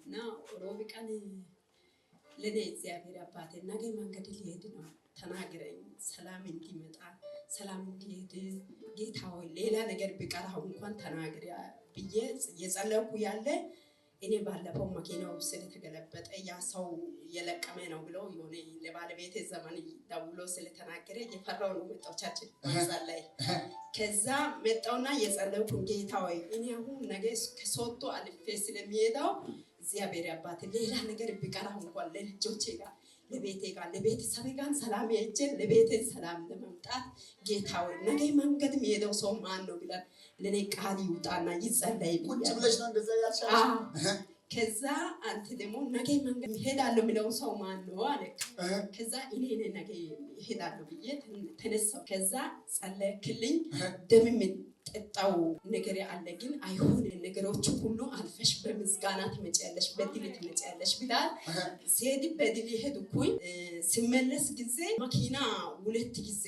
እና ሮብ ቀን ለእኔ እግዚአብሔር አባቴ ነገ መንገድ ሊሄድ ነው፣ ተናግረኝ፣ ሰላም እንዲመጣ፣ ሰላም እንዲሄድ፣ ጌታ ሆይ ሌላ ነገር ቢቀራው እንኳን ተናግሬ ብዬ እየጸለይኩ ያለ እኔ ባለፈው መኪናው ስለተገለበጠ ያ ሰው የለቀመ ነው ብሎ የሆነ ለባለቤቴ ዘመን ደውሎ ስለተናገረ እየፈራው ነው መጣው church መጸለይ። ከዛ መጣውና እየጸለይኩ ጌታ ሆይ እኔ አሁን ነገ ከሶዶ አልፌ ስለሚሄዳው እግዚአብሔር አባቴ ሌላ ነገር ቢቀራ እንኳን ለልጆቼ ጋር፣ ለቤቴ ጋር፣ ለቤተሰቤ ጋር ሰላም ሄጄ ለቤቴ ሰላም ለመምጣት ጌታ ሆይ ነገ መንገድ የሚሄደው ሰው ማን ነው ብለን ለእኔ ቃል ይውጣና ይጸለይ ቁጭ ብያለሁ። ብለሽ ነው እንደዛ ያልሻል? አዎ። ከዛ አንተ ደግሞ ነገ መንገድ እሄዳለሁ የሚለው ሰው ማን ነው አለ። ከዛ እኔ ነኝ ነገ እሄዳለሁ ብዬ ተነሳሁ። ከዛ ጸለይክልኝ። ደም የምጠጣው ነገር አለ ግን አይሆን ነገሮች ሁሉ አልፈሽ በምስጋና ትመጪያለሽ፣ በድል ትመጪያለሽ ብላል። ስሄድ በድል ሄድኩኝ። ስመለስ ጊዜ መኪና ሁለት ጊዜ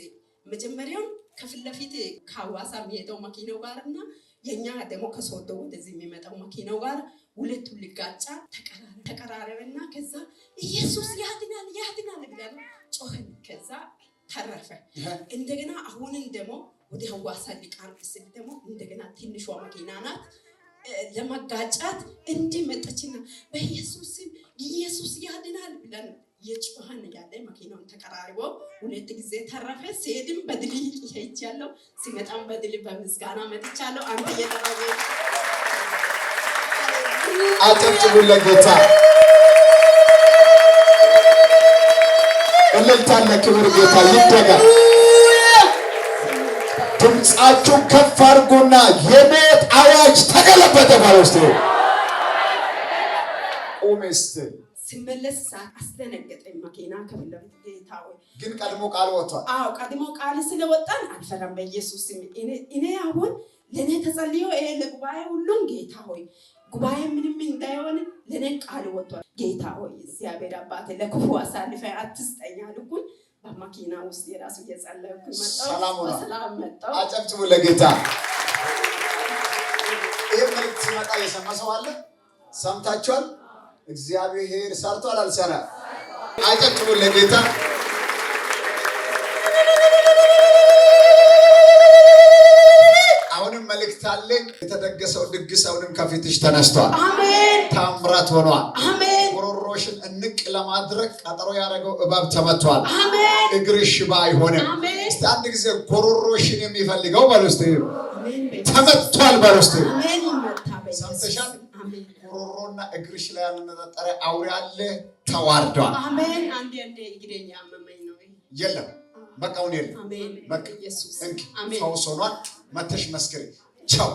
መጀመሪያም ከፊት ለፊት ከሐዋሳ የሚሄደው መኪናው ጋር እና የኛ ደግሞ ከሶዶ ወደዚህ የሚመጣው መኪናው ጋር ሁለቱ ሊጋጫ ተቀራረበና ከዛ ኢየሱስ ያድናል ያድናል ብለን ጮህን። ከዛ ተረፈ። እንደገና አሁንን ደግሞ ወደ ሐዋሳ ሊቃርብ ስል ደግሞ እንደገና ትንሿ መኪና ናት ለመጋጫት እንዲህ መጣችና በኢየሱስ ስም ኢየሱስ ያድናል ብለን የጮህን ያለ መኪናውን ተቀራርቦ ሁለት ጊዜ ተረፈ። ስሄድም በድል ሄጃለሁ፣ ሲመጣም በድል በምስጋና መጥቻለሁ። አንተ እየጠራው አጨብጭቡ ለጌታ። እልልታ ለክብር ጌታ ይደገም። ድምፃችሁን ከፍ አድርጉና የሞት አዋጅ ተገለበጠ በሉ እስቲ። ቁሚ እስቲ። ስመለስ ሰዓት አስደነገጠኝ መኪና ከፊት ለፊት። ጌታ ሆይ ግን ቀድሞ ቃል ወጥቷል። አዎ፣ ቀድሞ ቃል ስለወጣን አልፈራም። በኢየሱስ ስም እኔ አሁን ለእኔ ተጸልዮ ይሄ ለጉባኤ ሁሉም ጌታ ሆይ ጉባኤ ምንም እንዳይሆን ለእኔ ቃል ወጥቷል። ጌታ ሆይ እግዚአብሔር አባቴ ለክፉ አሳልፈ አትስጠኝ አልኩኝ። በመኪና ውስጥ የራሱ እየጸለይኩኝ መጣሁ። ሰላም ሆኗል። በሰላም መጣሁ። አጨብጭቡ ለጌታ። ይህ መልእክት ሲመጣ የሰማ ሰው አለ? ሰምታችኋል? እግዚአብሔር ሰርቷል አልሰራ? አጨብጭቡ ለጌታ። አሁንም መልእክት አለኝ። የተደገሰው ድግስ አሁንም ከፊትሽ ተነስቷል። አሜን። ታምራት ሆኗል። አሜን። ጉሮሮሽን እንቅ ለማድረግ ቀጠሮ ያደረገው እባብ ተመቷል። አሜን። እግርሽ ሽባ አይሆንም። አሜን። እስቲ አንድ ጊዜ ጉሮሮሽን የሚፈልገው በሉ እስቲ። አሜን። በኢየሱስ ተመቷል በሉ እስቲ። አሜን። ይመታ በኢየሱስ ሰምተሻል? አሜን። ጉሮሮና እግርሽ ላይ ያነጣጠረ አውሬ አለ፣ ተዋርዷል። አሜን። አንዴ አንዴ እግሬን ያመመኝ ነው። የለም በቃ አሁን የለም። አሜን። በቃ ኢየሱስ እንኪ አሜን። ፈውስ ሆኗል። መተሽ መስክሪ። ቻው።